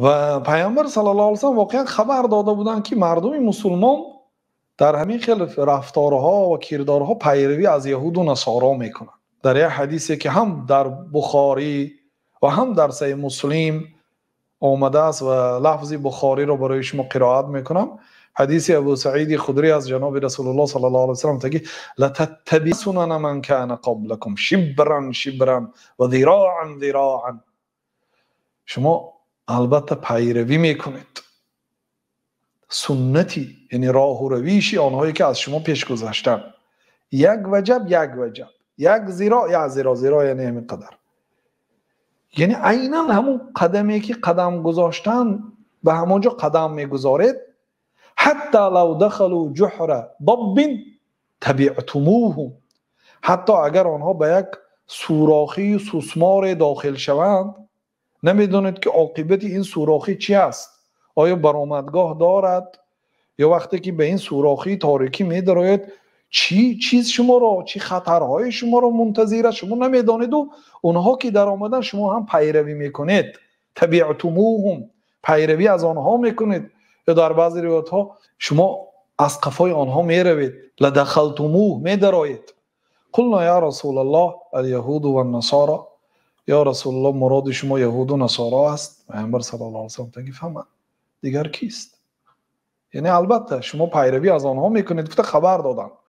Ва Паёмбар саллаллоҳу алайҳи васаллам воқеан хабар дода буданд, ки мардуми мусулмон дар ҳамин хел рафторҳо ва кирдорҳо пайравӣ аз яҳуд ва насоро мекунанд. Дар як ҳадисе, ки ҳам дар Бухорӣ ва ҳам дар Саҳеҳи Муслим омадааст ва лафзи Бухориро барои шумо қироат мекунам. Ҳадиси Абу Саиди Худрӣ аз ҷаноби Расулуллоҳ саллаллоҳу алайҳи васаллам мегӯяд: لتتبعن سنن من كان قبلكم شبرا شبرا وذراعا ذراعا. Шумо албатта пайравӣ мекунед суннати, яъне роҳу равиши онҳое, ки аз шумо пеш гузаштанд, як ваҷаб, як ваҷаб, як зироъ, як зироъ. Зироъ яъне ҳамин қадар, яъне айнан ҳамон қадаме, ки қадам гузоштан, ба ҳамон ҷо қадам мегузоред. حتى لو دخلوا جحر ضب تبعتموهم. Ҳатто агар онҳо ба як сурохии сусморе дохил шаванд, намедонед, ки оқибати ин сурохӣ чи аст, оё баромадгоҳ дорад ё вақте ки ба ин сурохии торикӣ медароед, чӣ чиз шуморо, чӣ хатарҳои шуморо мунтазир аст, шумо намедонеду онҳо ки даромадан, шумо ҳам пайравӣ мекунед. تبعتموهم, пайравӣ аз онҳо мекунед. Ё дар баъзе ривоятҳо шумо аз қафои онҳо меравед. لدخلتموه, медароед. قلنا يا رسول الله اليهود والنصارى. Ё Расулуллоҳ, муроди шумо яҳуду насоро аст? Паёмбар саллаллоҳу алайҳи васаллам таги фаҳмад, дигар кист? Яъне албатта шумо пайравӣ аз онҳо мекунед, гуфта хабар доданд.